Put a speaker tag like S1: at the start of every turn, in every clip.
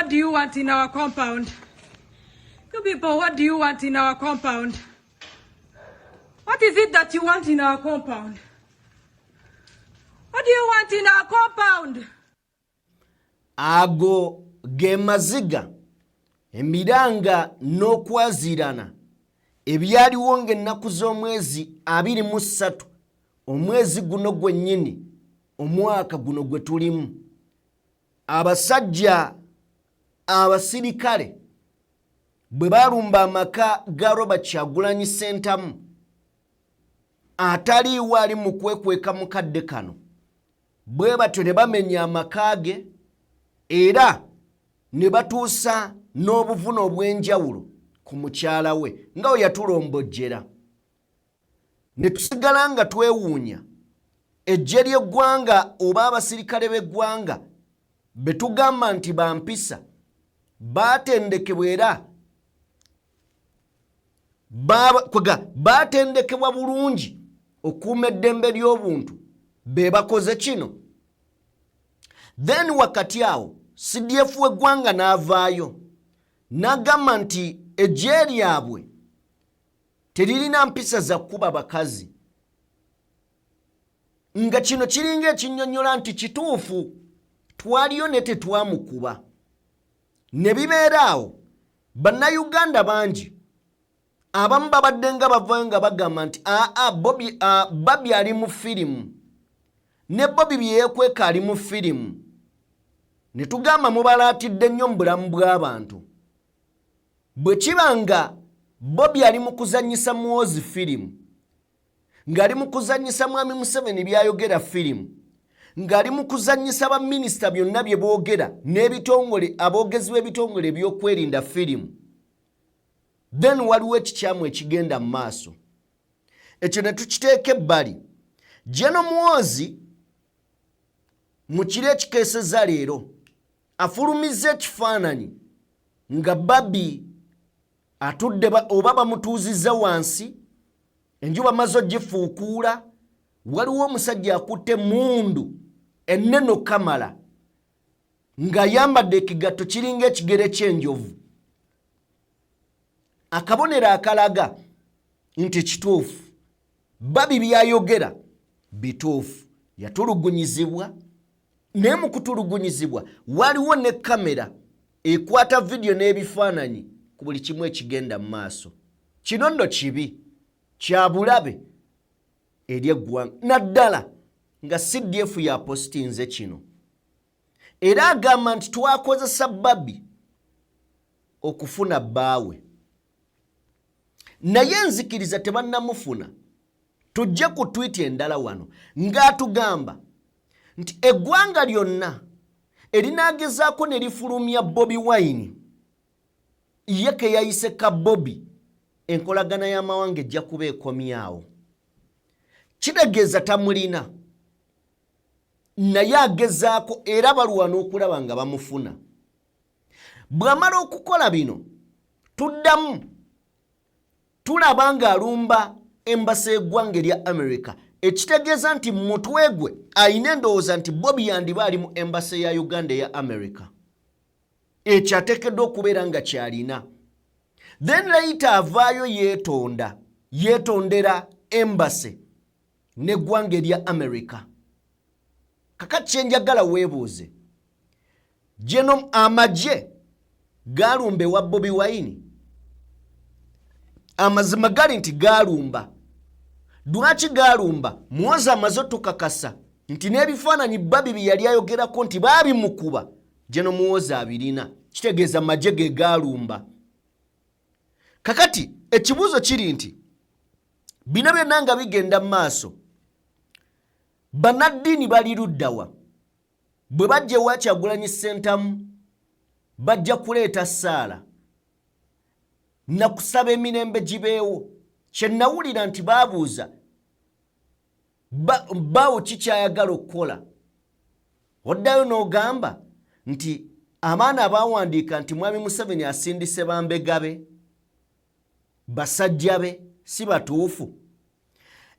S1: What do you want in our compound? You people, what do you want in our compound? What is it that you want in our compound? What do you want in our compound?
S2: Ago ge maziga, emiranga n'okwaziirana ebyaliwo ng'ennaku z'omwezi 23 omwezi guno gwennyini, omwaka guno gwe tulimu, abasajja abasirikale bwe balumba amaka ga Robert Kyagulanyi Sentamu, ataliiwo, ali mu kwekweka mu kadde kano. Bwe batyo ne bamenya amaka ge era ne batuusa n'obuvune obw'enjawulo ku mukyala we, nga we yatulombojjera, ne tusigala nga twewuunya eggye ly'eggwanga oba abasirikale b'eggwanga be tugamba nti bampisa, baatendekebwa era kwega baatendekebwa bulungi okuuma eddembe ly'obuntu, be bakoze kino. Then wakati awo CDF w'eggwanga n'avaayo n'agamba nti eggye lyabwe teririna mpisa za kkuba bakazi, nga kino kiringa ekinnyonnyola nti kituufu, twaliyo ne tetwamukuba. Ne bibeera awo. Bannayuganda bangi abamu babadde nga bavayo nga bagamba nti aa, Bobi, Babi ali mu firimu, ne Bobi byeyekweka ali mu firimu. Ne tugamba mubalaatidde nnyo mu bulamu bw'abantu. Bwe kiba nga Bobi ali mu kuzannyisa Muwozi firimu, ng'ali mu kuzannyisa Mwami Museveni byayogera firimu, ng'ali mu kuzannyisa baminisita byonna bye boogera n'ebitongole, aboogezi b'ebitongole ebyokwerinda firimu, then waliwo ekikyamu ekigenda mu maaso. Ekyo ne tukiteeka ebbali. General Muwozi mu kiro ekikeeseza leero afulumizza ekifaananyi nga Babi atudde oba bamutuuzizza wansi, enju bamaze ogifuukuula, waliwo omusajja akutte mundu ennene okamala, ng'ayambadde ekigatto kiringa ekigere ky'enjovu, akabonero akalaga nti kituufu, Babi byayogera bituufu, yatulugunyizibwa. Naye mu kutulugunyizibwa waliwo ne kamera ekwata vidiyo n'ebifaananyi ku buli kimu ekigenda mu maaso. Kino nno kibi kya bulabe eri eggwanga, naddala nga CDF yapositinze kino era agamba nti twakozesa Babi okufuna bbaawe, naye nzikiriza tebannamufuna. Tujje ku tweet endala wano ng'atugamba nti eggwanga lyonna erinaagezaako ne lifulumya Bobi Wine, ye ke yayise ka Bobi, enkolagana y'amawanga ejja kuba ekomyawo. Kitegeeza tamulina, naye agezaako era balwana okulaba nga bamufuna. Bw'amala okukola bino, tuddamu tulaba ng'alumba embassy y'eggwanga erya America, ekitegeeza nti mutwe gwe ayina endowooza nti Bobi yandiba ali mu embassy ya Uganda eya America. Ekyo ateekeddwa okubeera nga kyalina. Then later avaayo yeetonda, yeetondera embassy n'eggwanga erya America. Kakati kyenjagala weebuuze, geno amagye galumba ewa Bobi Wine? Amazima gali nti galumba. Lwaki galumba? Muwozi amaze otukakasa nti n'ebifaananyi Babi bye yali ayogerako nti baabimukuba, geno Muwozi abirina. Kitegeeza magye ge galumba. Kakati ekibuuzo kiri nti bino byonna nga bigenda mu maaso, bannaddiini bali luddawa? Bwe bajja ewa Kyagulanyi Ssentamu, bajja kuleeta ssaala nakusaba emirembe gibeewo. Kyenawulira nti baabuuza baawo kikyayagala okukola, oddayo n'ogamba nti abaana abawandiika nti Mwami Museveni asindise bambega be, basajja be, si batuufu.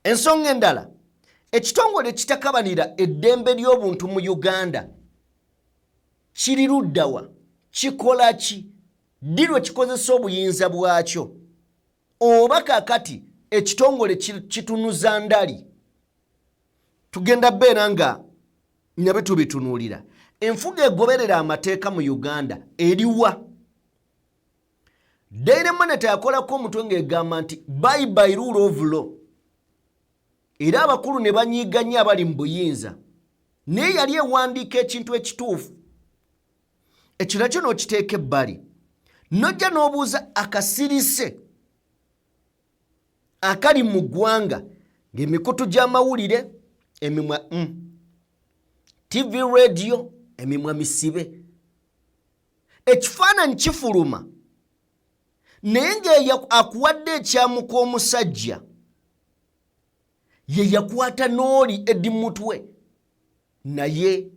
S2: Ensonga endala, ekitongole ekitakabanira eddembe ly'obuntu mu Uganda kiri luddawa? Kikola ki? Ddi lwe kikozesa obuyinza bwakyo? Oba kakati ekitongole kitunuza ndali? Tugenda beera nga nabyo tubitunuulira. Enfuga egoberera amateeka mu Uganda eriwa? Daily Monitor yakolako omutwe ng'egamba nti bye bye rule of law, era abakulu ne banyiiga nnyo abali mu buyinza, naye yali ewandiika ekintu ekituufu. Ekyo nakyo n'okiteeka ebbali, nojja n'obuuza akasirise akali mu ggwanga ng'emikutu gy'amawulire emimwa TV, radio, emimwa misibe, ekifaananyi kifuluma, naye ng'eya akuwadde ekyamuka omusajja ye yakwata n'oli Eddie Mutwe naye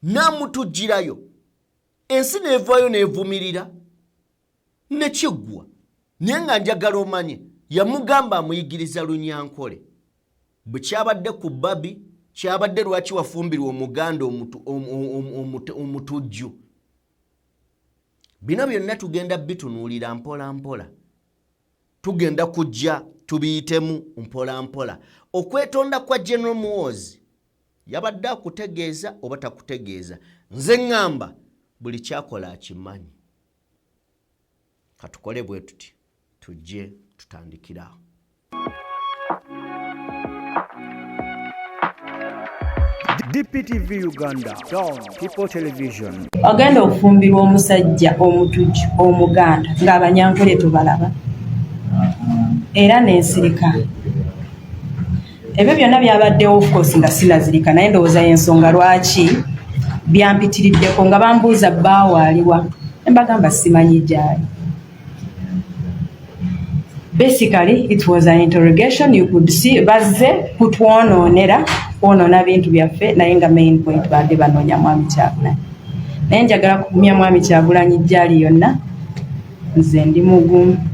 S2: n'amutujjirayo, ensi n'evaayo n'evumirira nekiggwa. Naye nga njagala omanye, yamugamba amuyigiriza Lunyankole. Bwe kyabadde ku Barbie, kyabadde lwaki wafumbirwa Omuganda omutujju? Bino byonna tugenda bitunuulira mpola mpola, tugenda kujja tubiyitemu mpola mpola. Okwetonda kwa General Muhoozi, yabadde akutegeeza oba takutegeeza? Nze ŋŋamba buli kyakola akimanyi. Katukole bwe tuti, tujje tutandikirawo.
S3: DPTV Uganda, Dawn People Television.
S1: Ogenda okufumbirwa omusajja omutujju Omuganda ng'Abanyankole tubalaba era nensirika. Ebyo byonna byabaddewo, of course nga sinazirika, naye ndowooza y'ensonga lwaki byampitiriddeko nga bambuuza bbaawo aliwa, ne mbagamba simanyi gy'ali. Basically it was an interrogation. You could see bazze kutwonoonera, kwonoona bintu byaffe, naye nga main point badde banoonya Mwami Kyagulanyi. Naye njagala kugumya Mwami Kyagulanyi gyali yonna, nze ndi mugumu.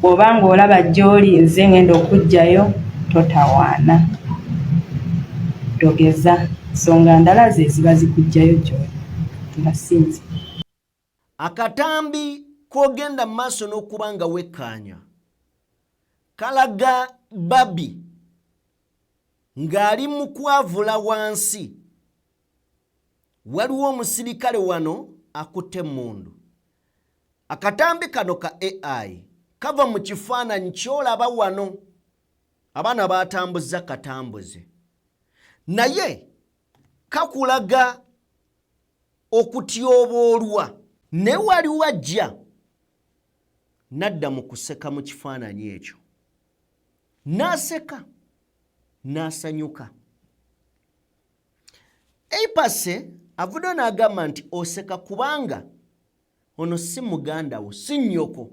S1: Bw'oba ng'olaba gy'oli nze ngenda okuggyayo, totawaana, togeza nsonga ndala ze ziba zikuggyayo gy'oli nga sinze.
S2: Akatambi k'ogenda mu maaso n'okuba nga wekkaanya kalaga Barbie ng'ali mu kwavula wansi. Waliwo omusirikale wano akutte emmundu. Akatambi kano ka AI kava mu kifaananyi ky'olaba wano. Abaana batambuza katambuze, naye kakulaga okutyoboolwa, naye waliwo ajja nadda mu kuseka mu kifaananyi ekyo, n'aseka n'asanyuka. Eipase avuddeyo n'agamba nti oseka kubanga ono si muganda wo, si nnyoko,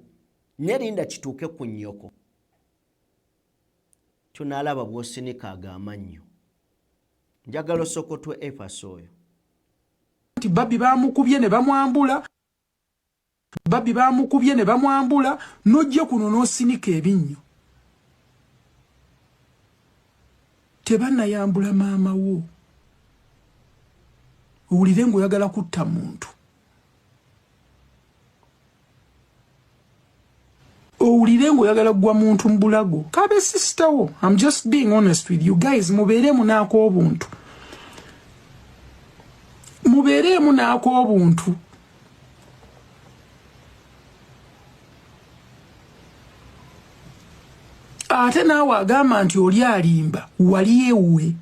S2: naye linda kituuke ku nnyoko, tunaalaba bw'osinika ago amannyo. Njagala osokotwe Epase oyo.
S4: Nti Barbie bamukubye ne bamwambula, Barbie bamukubye ne bamwambula, n'ojja kuno n'osinika ebinnyo. Tebannayambula maama wo, owulire ng'oyagala kutta muntu, owulire ng'oyagala kugwa muntu mu bulago, kabe sister wo. I'm just being honest with you guys. Mubeeremu n'ak'obuntu, mubeereemu n'ak'obuntu. Ate naawe agamba nti oli alimba, wali ewuwe.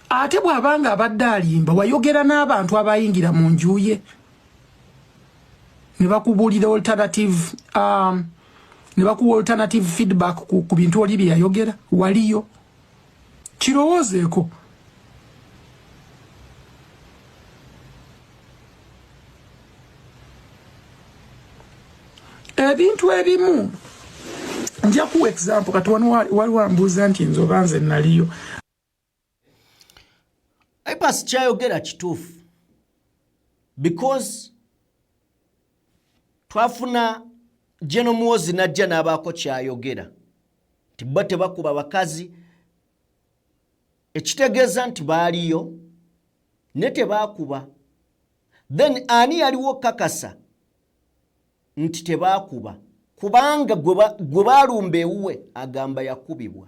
S4: Ate bw'abanga abadde alimba, wayogera n'abantu abayingira mu nju ye ne bakubuulira alternative, ne bakuwa alternative feedback ku bintu oli bye yayogera? Waliyo? Kirowoozeeko. Ebintu ebimu nja kuwa example. Kati wano waliwo ambuuza nti nze oba nze naliyo.
S2: Ipas kyayogera kituufu, because twafuna General Muhoozi najja n'abaako kyayogera nti bo tebakuba bakazi, ekitegeeza nti baaliyo. Ne tebaakuba. Then ani yaliwo kakasa nti tebaakuba? Kubanga gwe baalumba ewuwe agamba yakubibwa.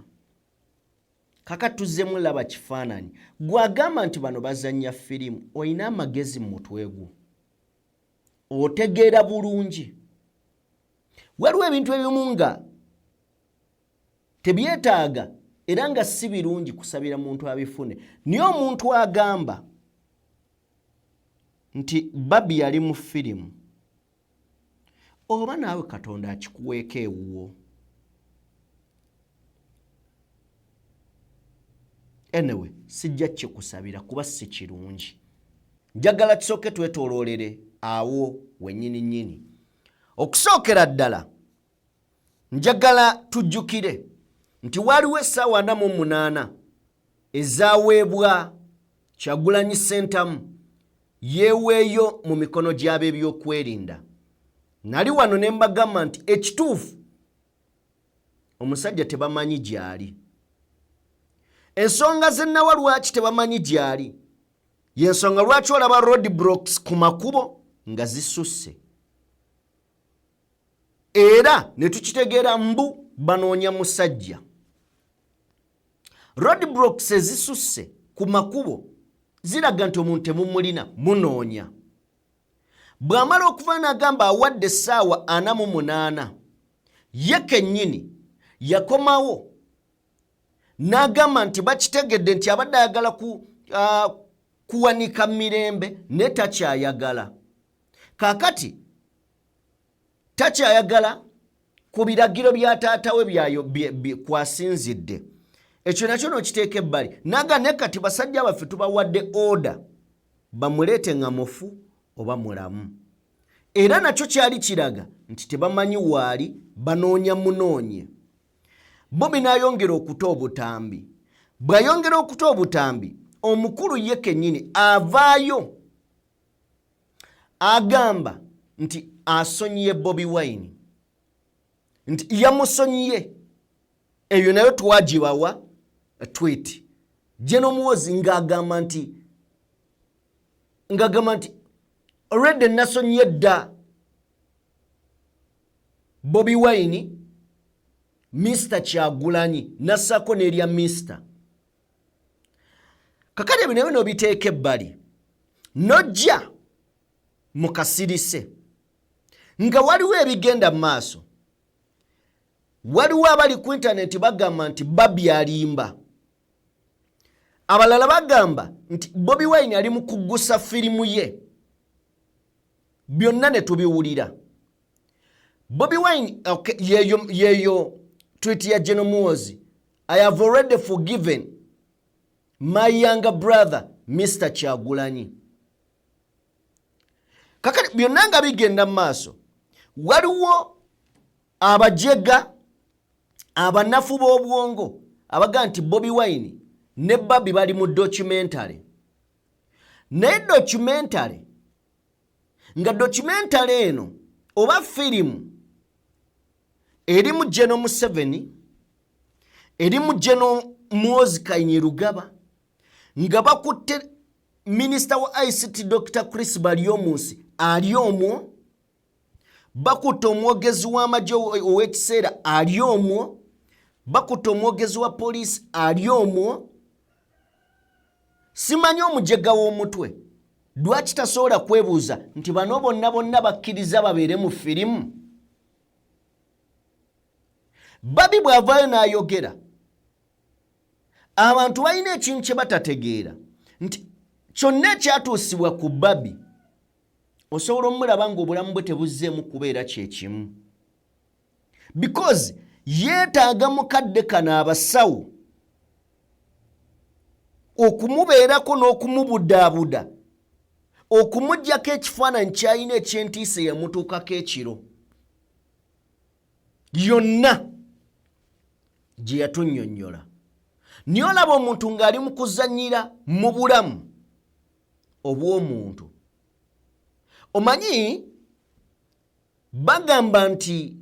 S2: Kaka tuzzemu laba kifaananyi. Gwagamba nti bano bazannya firimu, olina amagezi mu mutwe gwo, otegeera bulungi. Waliwo ebintu ebimu nga tebyetaaga era nga si birungi kusabira muntu abifune. Naye omuntu agamba nti Babi yali mu firimu, oba naawe Katonda akikuweeko ewuwo. Anyway, sijja kikusabira kuba si kirungi. Njagala tusooke twetooloolere awo wennyini nnyini. Okusookera ddala, njagala tujjukire nti waaliwo essaawa 48 ezaweebwa Kyagulanyi Ssentamu yeeweeyo mu mikono gy'ab'ebyokwerinda. Nali wano ne mbagamba nti ekituufu omusajja tebamanyi gy'ali. Ensonga ze nnawa lwaki tebamanyi gy'ali y'ensonga lwaki olaba road blocks ku makubo nga zisusse, era ne tukitegeera mbu banoonya musajja. Road blocks ezisusse ku makubo ziraga nti omuntu temumulina, munoonya. Bw'amala okuva n'agamba awadde essaawa 48, ye kennyini yakomawo n'agamba nti bakitegedde nti abadde ayagala kuwanika mirembe, naye takyayagala. Kaakati takyayagala ku biragiro bya taata we byayo kwasinzidde. Ekyo nakyo n'okiteeka ebbali, naga ne kati basajja baffe tubawadde order bamuleete nga mufu oba mulamu. Era nakyo kyali kiraga nti tebamanyi waali, banoonya munoonye. Bobi n'ayongera okuta obutambi. Bw'ayongera okuta obutambi, omukulu ye kennyini avaayo agamba nti asonyiye Bobi Wine, nti yamusonyiye. Eyo nayo twagibawa tweet. General Muhoozi ng'agamba nti already nasonyiye dda Bobi Wine, Mr Kyagulanyi, nassako n'erya Mr. Kakati ebyo nayo n'obiteeka ebbali, nojja mu kasirise nga waliwo ebigenda mu maaso. Waliwo abali ku intaneti bagamba nti Babi alimba, abalala bagamba nti Bobi Wine ali mu kuggusa firimu ye. Byonna ne tubiwulira. Bobi Wine, okay, yeyo, yeyo tweet ya General Muhoozi: "I have already forgiven my younger brother Mr Kyagulanyi." Kakati byonna nga bigenda mu maaso, waliwo abajega abanafu b'obwongo abaga nti Bobi Wine ne Babi bali mu documentary. Naye documentary, nga documentary eno oba firimu erimu General Museveni, erimu General Muhoozi Kainerugaba, nga bakutte minisita wa ICT Dr Chris Baryomunsi ali omwo, bakutte omwogezi w'amagye ow'ekiseera ali omwo, bakutte omwogezi wa poliisi ali omwo. Simanyi omujega w'omutwe lwaki tasobola kwebuuza nti bano bonna bonna bakkiriza babeere mu firimu. Babi bw'avaayo n'ayogera, abantu balina ekintu kye batategeera nti kyonna ekyatuusibwa ku Babi, osobola omulaba ng'obulamu bwe tebuzzeemu kubeera kyekimu, because yeetaaga mukadde kano abasawo okumubeerako n'okumubudaabuda, okumugjako ekifaananyi kyalina ekyentiisa eyamutuukako ekiro yonna gye yatunnyonnyola. Naye olaba omuntu ng'ali mu kuzannyira mu bulamu obw'omuntu. Omanyi bagamba nti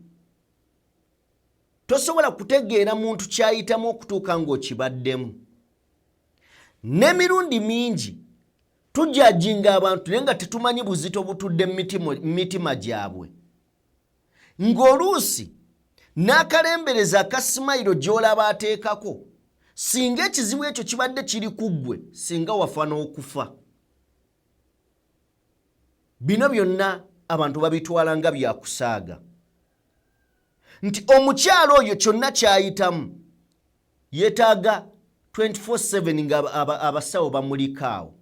S2: tosobola kutegeera muntu kyayitamu okutuuka ng'okibaddemu. N'emirundi mingi Tujajinga abantu naye nga tetumanyi buzito butudde mu mitima gyabwe, ng'oluusi n'akalembereza aka smile gy'olaba ateekako, singa ekizibu ekyo kibadde kiri ku ggwe, singa wafa n'okufa. Bino byonna abantu babitwala nga byakusaaga, nti omukyalo oyo kyonna kyayitamu yeetaaga 24/7 nga abasawo bamulikaawo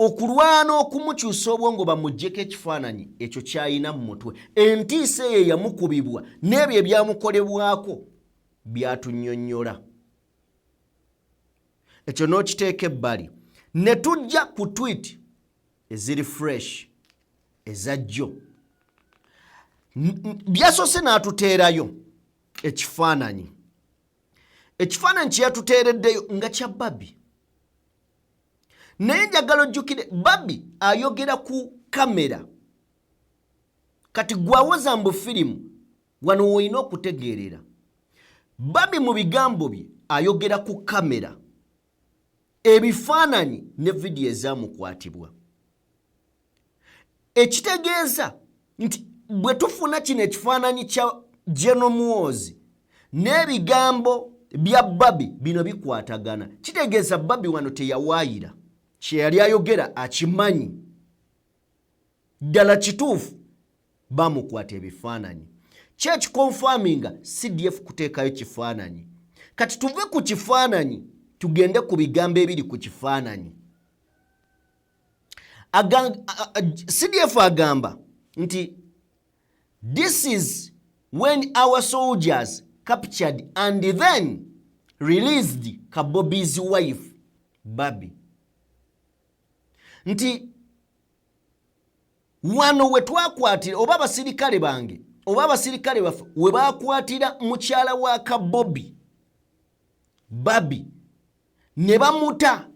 S2: okulwana okumukyusa obwongo, bamuggyeko ekifaananyi ekyo kyayina mu mutwe, entiisa eyo eyamukubibwa n'ebyo ebyamukolebwako byatunnyonnyola. Ekyo n'okiteeka ebbali, ne tujja ku tweet eziri fresh ezajjo. Byasoose n'atuteerayo ekifaananyi. Ekifaananyi kye yatuteereddeyo nga kya Barbie, naye njagala ojjukire Barbie ayogera ku kamera. Kati gwawoza mbu firimu, wano woolina okutegeerera Barbie mu bigambo bye ayogera ku kamera, ebifaananyi ne vidiyo ezamukwatibwa, ekitegeeza nti bwe tufuna kino ekifaananyi kya General Muhoozi n'ebigambo bya Barbie, bino bikwatagana. Kitegeeza Barbie wano teyawaayira, kyeyali ayogera akimanyi ddala kituufu. Bamukwata ebifaananyi kyekiconfirminga CDF kuteekayo kifaananyi. Kati tuve ku kifaananyi tugende ku bigambo ebiri ku kifaananyi. CDF agamba nti, "This is when our soldiers captured and then released Kabobi's wife Barbie," nti wano we twakwatira, oba abasirikale bange oba abasirikale baffe we bakwatira mukyala wa Kabobi Barbie ne bamuta.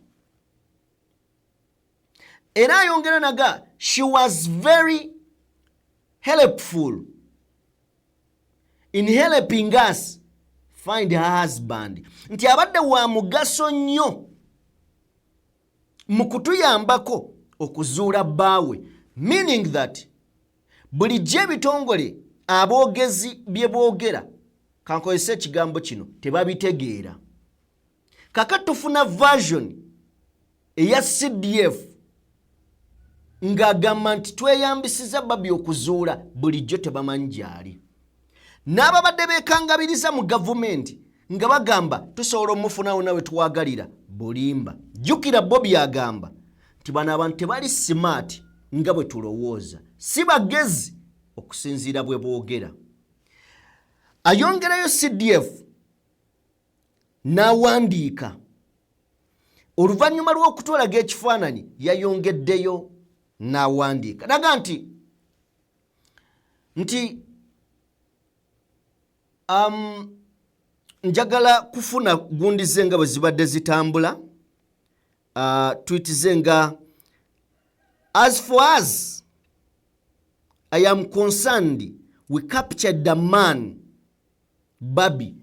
S2: Era ayongera naga, "She was very helpful in helping us find her husband," nti abadde wa mugaso nnyo mu kutuyambako okuzuula bbaawe, meaning that bulijjo ebitongole aboogezi bye boogera, kankozesa ekigambo kino, tebabitegeera. Kaka tufuna version eya CDF ng'agamba nti tweyambisiza Barbie okuzuula, bulijjo tebamanyi gy'ali. N'ababadde beekangabiriza mu gavumenti nga bagamba tusobola omufunawo nawe twagalira, bulimba. Jjukira Bobi agamba nti bano abantu tebali smart nga bwe tulowooza, si bagezi okusinziira bwe boogera. Ayongerayo CDF n'awandiika oluvannyuma lw'okutwalaga ekifaananyi, yayongeddeyo n'awandiika naga nti njagala kufuna gundi ze nga bwe zibadde zitambula, tweet ze nga, "As for us I am concerned, we captured the man Barbie,"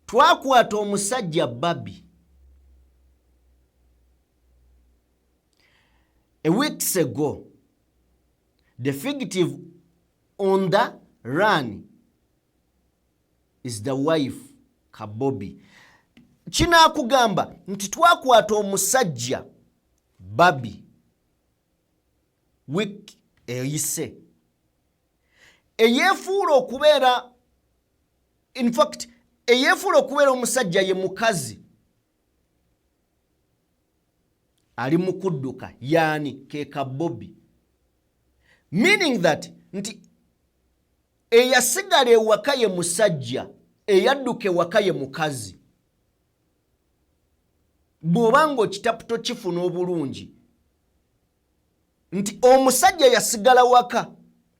S2: twakwata omusajja Barbie "a weeks ago. The fugitive on the run is the wife Kabobi." Kinaakugamba nti twakwata omusajja Barbie wiiki eyise, eyeefuula okubeera, infact eyeefuula okubeera omusajja ye mukazi ali mu kudduka, yaani ke Kabobi, meaning that nti eyasigala ewaka ye musajja, eyadduka ewaka ye mukazi. Bw'oba nga okitaputo kifuna obulungi nti omusajja yasigala waka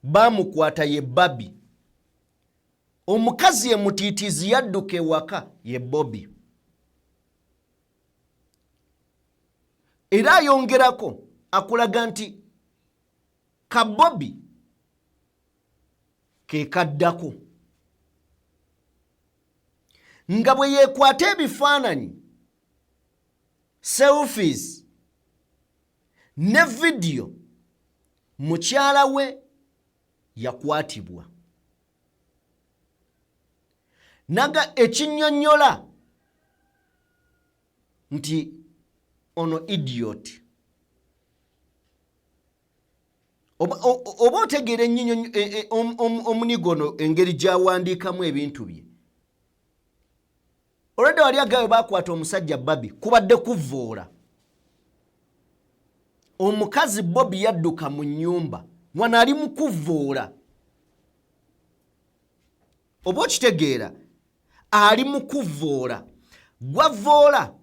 S2: bamukwata ye Barbie, omukazi ye mutiitiizi yadduka ewaka ye Bobi. Era ayongerako akulaga nti Kabobi ke kaddako nga bwe yeekwata ebifaananyi, selfies. Ne vidiyo mukyala we yakwatibwa naga ekinnyonnyola nti ono idiot. Oba otegeera ennyinyo omunigo ono engeri gy'awandiikamu ebintu bye. Olwedde wali agawe bakwata omusajja Babi, kubadde kuvvoola omukazi. Bobi yadduka mu nnyumba, wano ali mu kuvvoola. Oba okitegeera, ali mu kuvvoola. Gwavvoola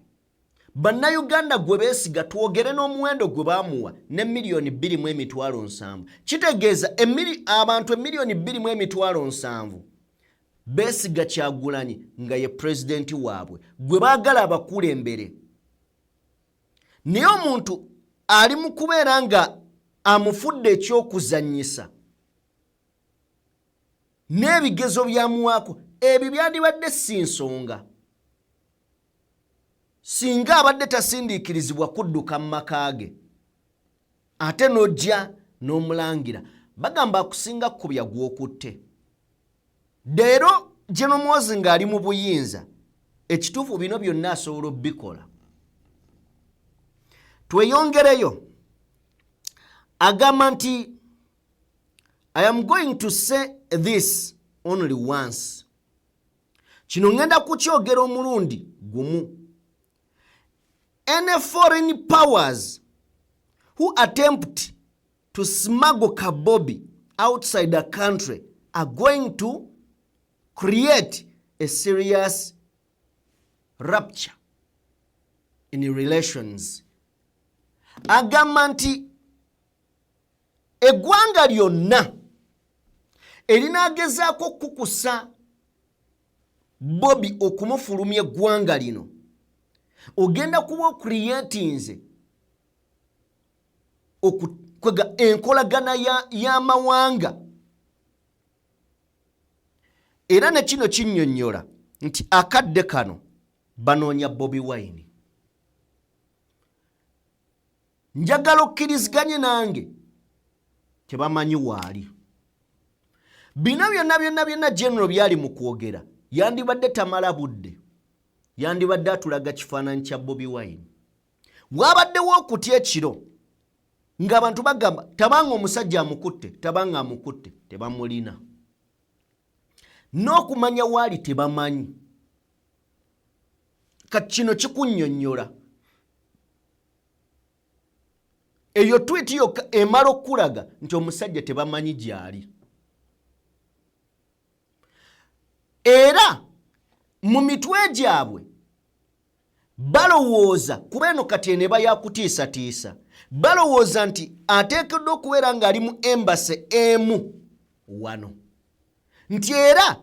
S2: Bannayuganda gwe beesiga. Twogere n'omuwendo gwe baamuwa ne 2,700,000, kitegeeza abantu 2,700,000 beesiga Kyagulanyi nga ye pulezidenti waabwe gwe baagala abakulembere. Naye omuntu ali mu kubeera nga amufudde ekyokuzannyisa n'ebigezo byamuwaako. Ebyo byandibadde si nsonga singa abadde tasindiikirizibwa kudduka mu maka ge, ate n'ojja n'omulangira. Bagamba akusinga kkubya gw'okutte. Leero General Muhoozi ng'ali mu buyinza, ekituufu bino byonna asobola obbikola. Tweyongereyo. Agamba nti, "I am going to say this only once." Kino ŋŋenda kukyogera omulundi gumu. "Any foreign powers who attempt to smuggle Kabobi outside the country are going to create a serious rupture in relations." Agamba nti eggwanga lyonna erinaagezaako okukukusa Bobi okumufulumya eggwanga lino, ogenda kuba ocreatinze kwega enkolagana y'amawanga. Era ne kino kinnyonnyola nti akadde kano banoonya Bobi Wine. Njagala okkiriziganye nange, tebamanyi waali. Bino byonna byonna byonna General byali mu kwogera, yandibadde tamala budde, yandibadde atulaga kifaananyi kya Bobi Wine. Wabaddewo okutya ekiro ng'abantu bagamba tabanga omusajja amukutte, tabanga amukutte. Tebamulina, n'okumanya waali tebamanyi. Kati kino kikunnyonnyola, eyo tweet yokka emala okulaga nti omusajja tebamanyi gy'ali. Era mu mitwe gyabwe balowooza kuba eno kati eno eba yakutiisatiisa, balowooza nti ateekeddwa okubeera ng'ali mu embassy emu wano, nti era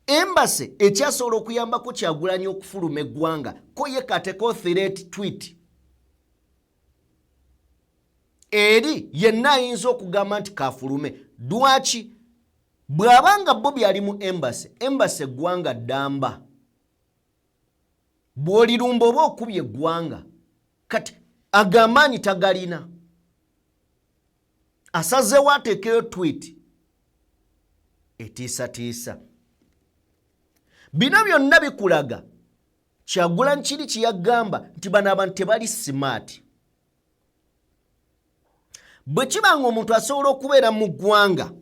S2: embassy ekyasobola okuyambako Kyagulanyi okufuluma eggwanga. Ko ye kateko threat tweet eri yenna ayinza okugamba nti kafulume. Lwaki? Bw'abanga Bobi ali mu embassy, embassy eggwanga ddamba, bw'olirumba oba okubye eggwanga. Kati agamaanyi tagalina, asazeewo ateekeyo tweet etiisatiisa. Bino byonna bikulaga Kyagulanyi kiri kyeyagamba nti bano abantu tebali smart. Bwe kiba nga omuntu asobola okubeera mu ggwanga,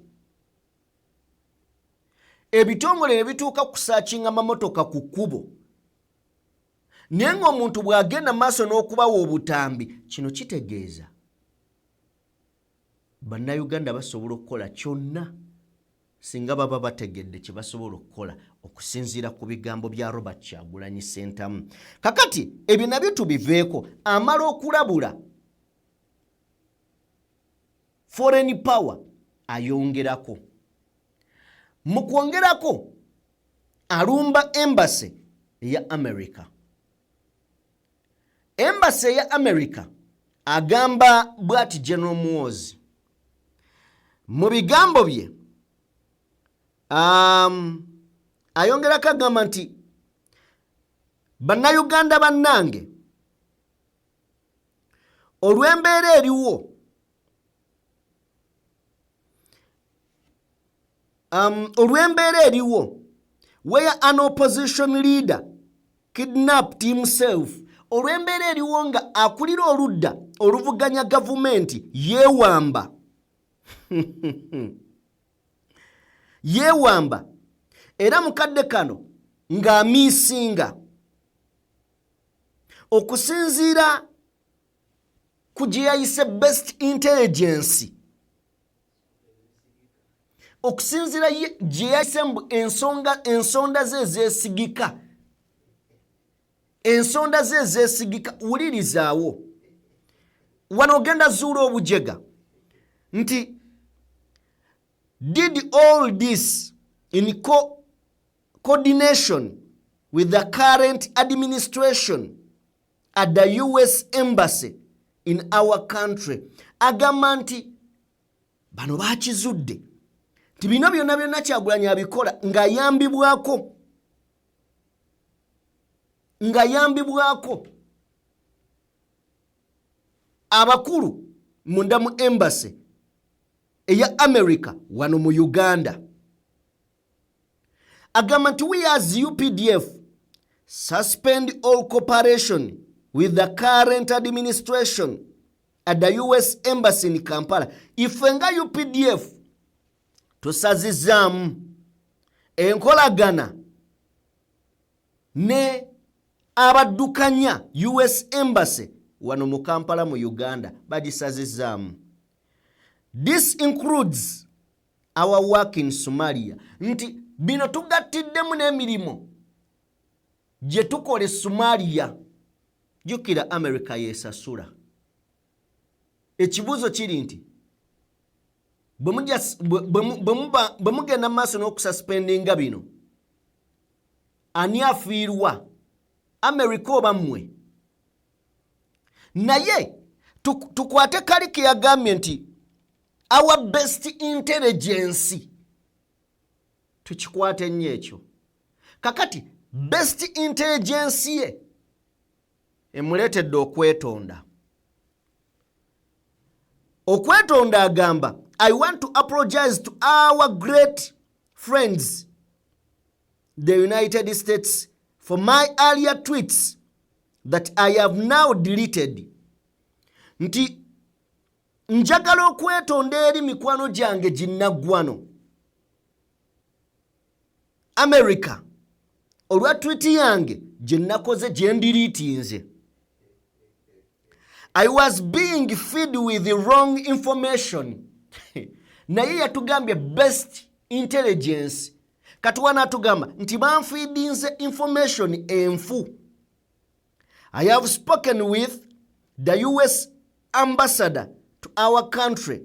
S2: ebitongole ne bituuka kusearchinga mamotoka ku kkubo, naye ng'omuntu bw'agenda maaso n'okubawa obutambi, kino kitegeeza Bannayuganda basobola okukola kyonna singa baba bategedde kye basobola okukola, okusinziira ku bigambo bya Robert Kyagulanyi Sentamu. Kakati ebyo nabyo tubiveeko. Amala okulabula foreign power, ayongerako. Mu kwongerako, alumba embassy eya America. Embassy eya America, agamba bw'ati General Muhoozi mu bigambo bye, ayongerako agamba nti, "Bannayuganda bannange, Olw'embeera eriwo, olw'embeera eriwo where an opposition leader kidnapped himself, olw'embeera eriwo nga akulira oludda oluvuganya gavumenti yeewamba, yeewamba, era mukadde kano ng'amiisinga okusinziira ku gye yayise best intelligence, okusinziira gye yayise mbu ensonda ze ezeesigika, ensonda ze ezeesigika. Wulirizaawo wano, ogenda zuula obujega nti did all this in coordination with the current administration at the US Embassy in our country. Agamba nti bano bakizudde nti bino byonna byonna Kyagulanyi abikola ng'ayambibwako abakulu munda mu embassy eya America wano mu Uganda. Agamba nti we as UPDF suspend all cooperation with the current administration at the US Embassy in Kampala. Ife nga UPDF tusazizaamu enkolagana ne abaddukanya US Embassy wano mu Kampala mu Uganda, bagisazizaamu. This includes our work in Somalia, nti bino tugattiddemu n'emirimu gye tukola e Somalia. Jjukira America yeesasula. Ekibuuzo kiri nti bwe mugenda mu maaso n'okususpendinga bino, ani afiirwa, America oba mmwe? Naye tukwate kali ke yagambye nti our best intelligence, tukikwate nnyo ekyo. Kakati best intelligence ye emuleetedde okwetonda. Okwetonda agamba, "I want to apologize to our great friends, the United States, for my earlier tweets that I have now deleted," nti njagala okwetonda eri mikwano gyange ginnaggwano America olwa tweet yange gye nakoze gye ndeletinze. "I was being fed with the wrong information." Naye yatugambye best intelligence, kati wanaatugamba nti banfeedinze information enfu. "I have spoken with the US ambassador to our country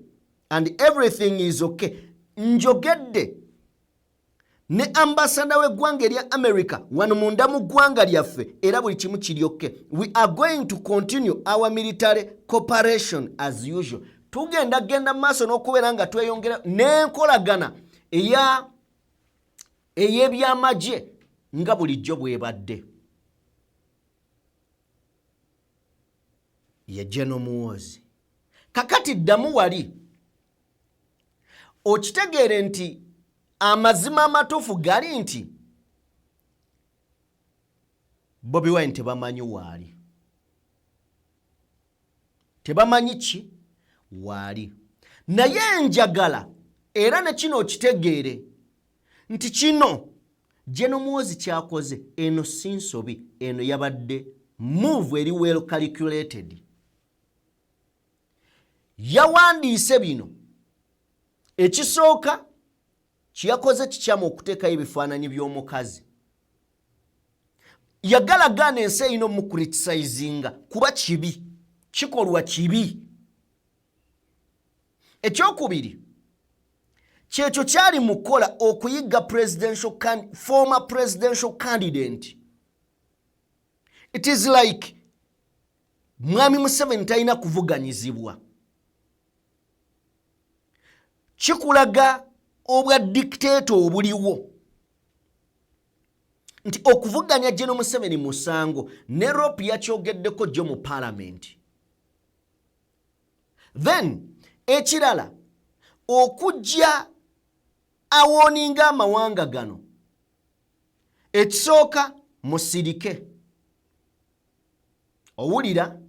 S2: and everything is okay." Njogedde ne ambassador w'eggwanga erya America wano munda mu ggwanga lyaffe, era buli kimu kiri okay. "We are going to continue our military cooperation as usual." Tugenda genda mu maaso n'okubeera nga tweyongera n'enkolagana ey'ebyamagye nga bulijjo bwebadde. Ye General Muhoozi. Kakati ddamu wali okitegeere nti amazima amatuufu gali nti Bobi Wine tebamanyi waali, tebamanyi ki waali. Naye njagala era ne kino okitegeere nti kino General Muhoozi kyakoze, eno si nsobi, eno yabadde move eri well calculated. Yawandiise bino. Ekisooka kyeyakoze kikyamu okuteekayo ebifaananyi by'omukazi. Yagalagaana ensi erina omucriticizinga kuba kibi, kikolwa kibi. Ekyokubiri kyekyo kyali mu kukola okuyiga former presidential candidate. It is like Mwami Museveni talina kuvuganyizibwa. Kikulaga obwa dictator obuliwo nti okuvuganya General Museveni musango. Ne Rop yakyogeddeko jjo mu paalamenti. Then ekirala, okujja awarninga amawanga gano, ekisooka musirike. Owulira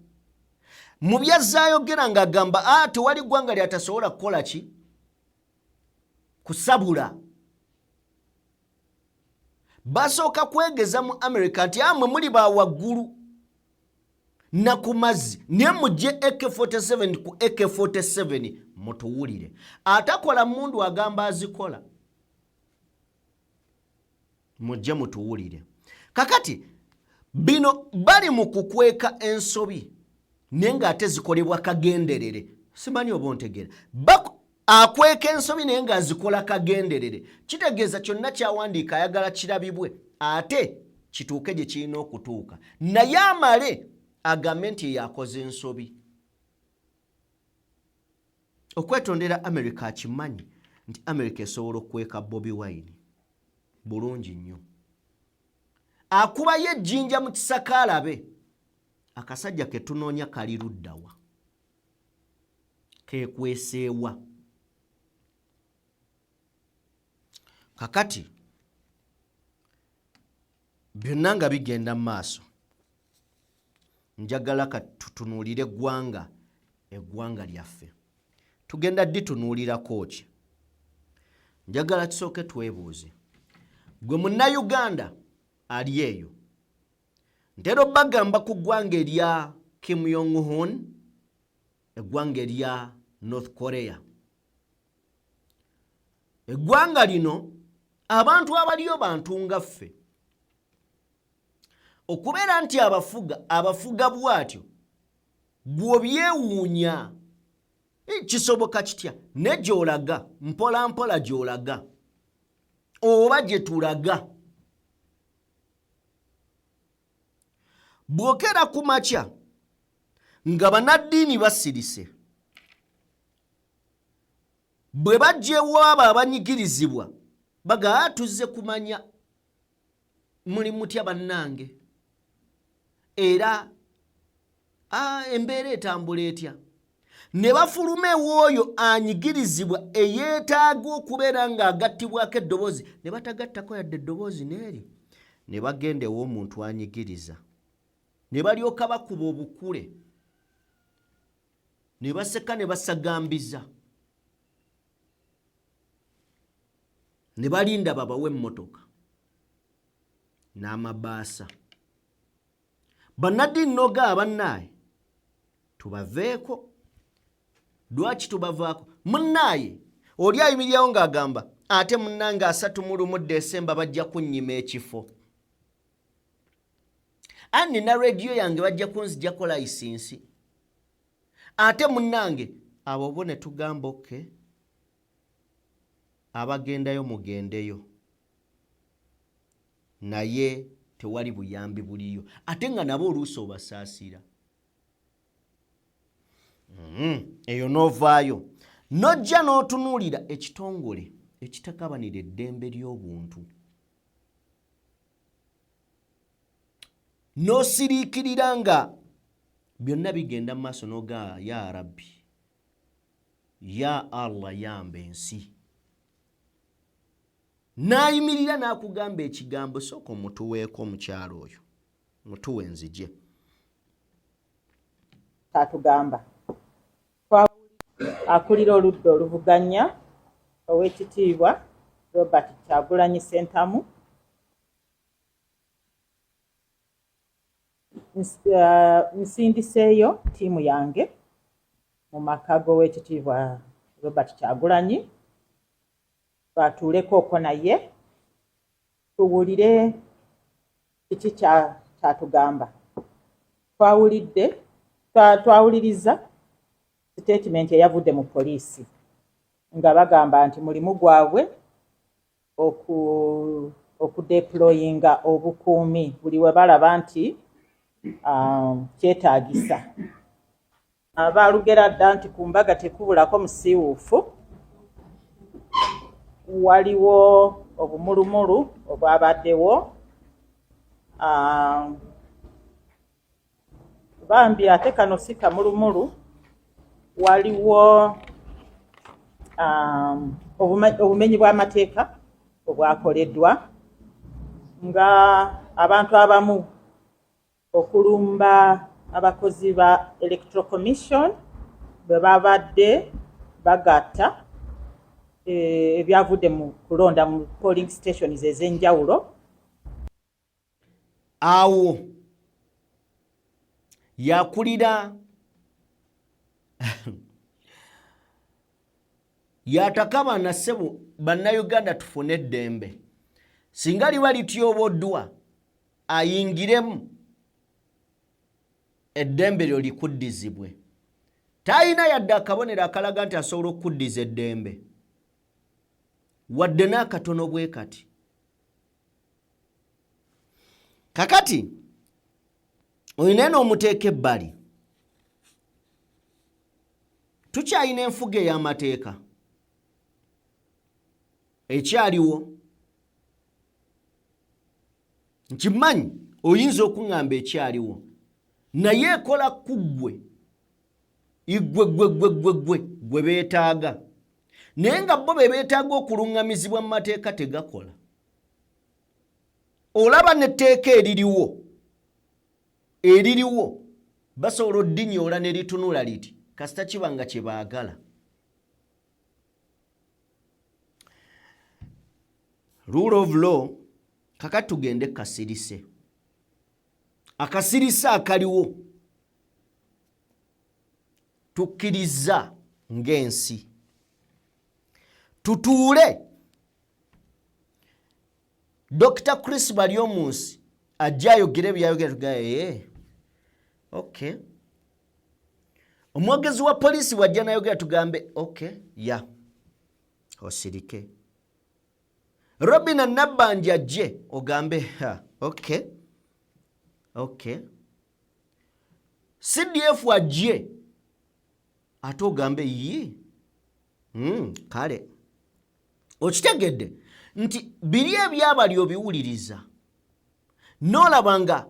S2: mu byazzaayogera ng'agamba a tewali ggwanga lyatasobola kukola ki kusabula. Basooka kwegeza mu America nti amwe muli ba waggulu na ku mazzi, naye mujje AK47 ku AK47 mutuwulire. Atakola mundu agamba azikola, mujje mutuwulire. Kakati bino bali mu kukweka ensobi, naye ng'ate zikolebwa kagenderere. Simanyi oba ontegeera. Akweka ensobi naye ng'azikola kagenderere. Kitegeeza kyonna kyawandiika ayagala kirabibwe ate kituuke gye kirina okutuuka, naye amale agambe nti yakoze ensobi. Okwetondera America, akimanyi nti America esobola okukweka Bobi Wine bulungi nnyo. Akubayo ejjinja mu kisaka alabe akasajja ketunoonya kali luddawa, kekweseewa. Kakati byonna nga bigenda mu maaso, njagala katutunuulire eggwanga, eggwanga lyaffe tugenda ditunuulirako ki? Njagala kisooke twebuuze, gwe Munnayuganda ali eyo. Ntera obbagamba ku ggwanga erya Kim Jong Un, eggwanga erya North Korea. Eggwanga lino abantu abaliyo bantu nga ffe. Okubeera nti abafuga abafuga bw'atyo, gw'obyewuunya, kisoboka kitya? Ne gy'olaga mpola mpola, gy'olaga oba gye tulaga, bw'okeera ku makya nga bannaddiini basirise, bwe bajja ewaabo abanyigirizibwa bagaa, tuzze kumanya muli mutya bannange, era embeera etambula etya? Ne bafuluma ew'oyo anyigirizibwa eyeetaaga okubeera ng'agattibwako eddoboozi, ne batagattako yadde eddoboozi n'eri, ne bagenda ew'omuntu anyigiriza, ne balyoka bakuba obukule, ne baseka, ne basagambiza, ne balinda babawe emmotoka n'amabaasa. Bannaddiini nogaa bannaaye tubaveeko. Lwaki tubavaako? Munnaaye oli ayimirirawo ng'agamba ate munnange 31 Desemba bajja kunnyima ekifo, ani na rediyo yange bajja kunzijjako layisinsi, ate munnange abo bo ne tugamba okay, abagendayo mugendeyo, naye tewali buyambi buliyo, ate nga nabo oluusi obasaasira. Eyo n'ovaayo n'ojja n'otunuulira ekitongole ekitakabanira eddembe ly'obuntu, n'osiriikirira nga byonna bigenda mu maaso, n'ogaa ya Rabbi, ya Allah, yamba ensi. N'ayimirira n'akugamba ekigambo, sooka omutuweeko omukyalo oyo, mutuwe nzije.
S5: Kyatugamba akulira oludda oluvuganya, Owekitiibwa Robert Kyagulanyi Sentamu, nsindiseeyo ttiimu yange mu maka g'Owekitiibwa Robert Kyagulanyi batuuleko okwo naye tuwulire kiki kyatugamba. Twawulidde, twawuliriza sitatimenti eyavudde mu poliisi nga bagamba nti mulimu gwabwe okudeployinga obukuumi buli we balaba nti kyetaagisa. Baalugera dda nti ku mbaga tekubulako musiiwuufu. Waliwo obumulumulu obwabaddewo, bambi, ate kano si kamulumulu. Waliwo obumenyi bw'amateeka obwakoleddwa nga abantu abamu okulumba abakozi ba Electoral Commission bwe babadde bagatta ebyavudde mu kulonda mu polling stations ez'enjawulo.
S2: Awo yakulira yatakabana, ssebo Bannayuganda, tufune eddembe. Singa liba lityoboddwa, ayingiremu eddembe lyo likuddizibwe. Talina yadde akabonero akalaga nti asobola okukuddiza eddembe, wadde n'akatono bwe kati. Kakati olina n'omuteeka ebbali, tukyalina enfuga ey'amateeka ekyaliwo. Nkimanyi oyinza okuŋŋamba ekyaliwo, naye ekola ku ggwe, igwe gwe gwe gwe gwe gwe beetaaga, naye nga bo be beetaaga okuluŋŋamizibwa mu mateeka tegakola. Olaba netteeka eririwo basobola oddinyoola ne litunula liti kasita kiba nga kye baagala. Rule of law. Kakati tugende kasirise, akasirise akaliwo tukkiriza ng'ensi tutuule. Dr Chris Baryomunsi ajja ayogere byayogera, tugaye ok. Omwogezi wa poliisi bwajja nayogera, tugambe ok, ya osirike. Robina Nabbanja ajje ogambe ha, ok. CDF ajje ate ogambe yi, kale okitegedde nti biri ebyabali obiwuliriza noolaba nga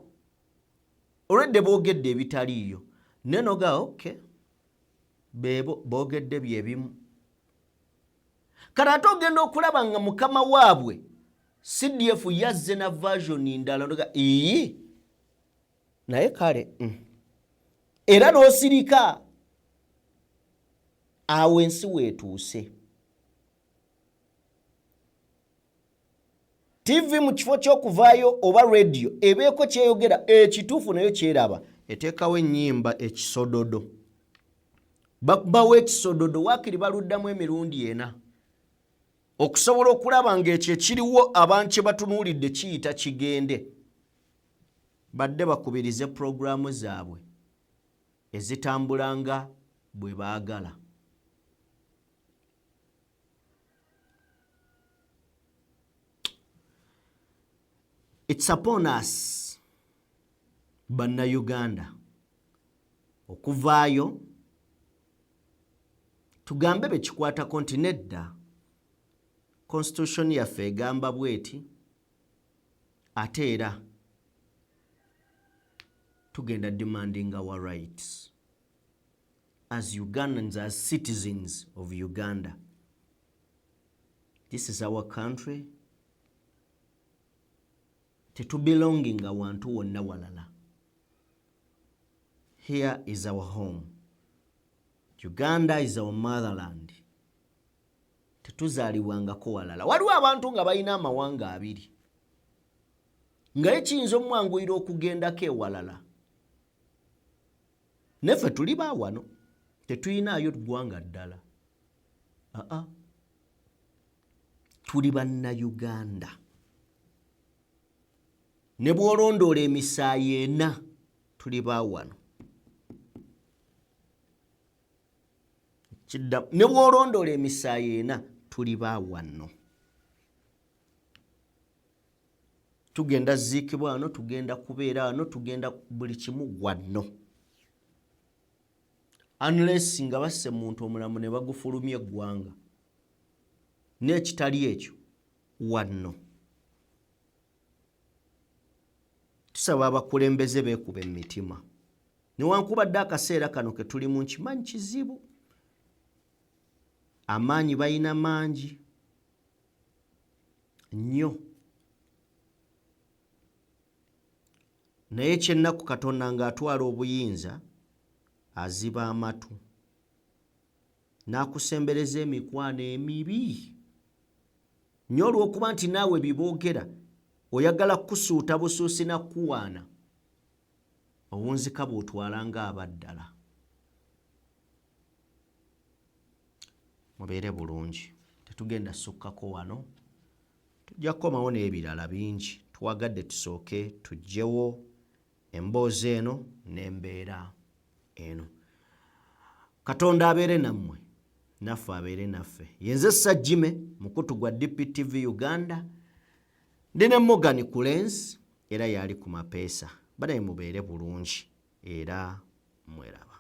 S2: olwedde boogedde ebitaliiyo, naye noga ok, bebo boogedde byebimu. Kati ate ogenda okulaba nga mukama waabwe CDF yazze na version ndala, noga iyi, naye kale, Era n'osirika. Awo ensi weetuuse. TV mu kifo ky'okuvaayo oba radio ebeeko kyeyogera ekituufu, nayo kyeraba eteekawo ennyimba ekisododo, bakubawo ekisododo waakiri baluddamu emirundi ena okusobola okulaba ng'ekyo ekiriwo abantu kye batunuulidde kiyita kigende. Badde bakubirize pulogulaamu zaabwe ezitambula nga bwe baagala. It's upon us Bannayuganda okuvaayo tugambe bekikwatako nti nedda, constitution yaffe egamba bweti, ate era tugenda demanding our rights as Ugandans, as citizens of Uganda. This is our country, tetubelonginga wantu wonna walala. Here is our home. Uganda is our motherland. Tetuzaalibwangako walala. Waliwo abantu nga balina amawanga abiri, nga ye kiyinza omwanguyira okugendako ewalala. Neffe tuli ba wano, tetuyinaayo ggwanga ddala. Aa, tuli Bannayuganda. Ne bw'olondoola emisaayi ena, tuli ba wano. Kidda, ne bw'olondoola emisaayi ena, tuli ba wano. Tugenda ziikibwa wano, tugenda kubeera wano, tugenda buli kimu wano, unless nga basse muntu omulamu ne bagufulumya eggwanga. N'ekitali ekyo, wano. Tusaba abakulembeze beekuba emitima, newankubadde akaseera kano ke tulimu nkimanyi kizibu. Amaanyi balina mangi nnyo, naye ekyennaku Katonda ng'atwala obuyinza aziba amatu n'akusembereza emikwano emibi nnyo, olw'okuba nti naawe biboogera oyagala kukusuuta busuusi na kukuwaana, owunzika bw'otwala ng'abaddala. Mubeere bulungi, tetugenda sukkako wano, tujja kukomawo n'ebirala bingi. Twagadde tusooke tuggyewo emboozi eno n'embeera eno. Katonda abeere nammwe, naffe abeere naffe. Yenze Sajjime, mukutu gwa DPTV Uganda, ndi ne Morgan Kulens, era yali ku mapeesa. Banaye mubeere bulungi era mweraba.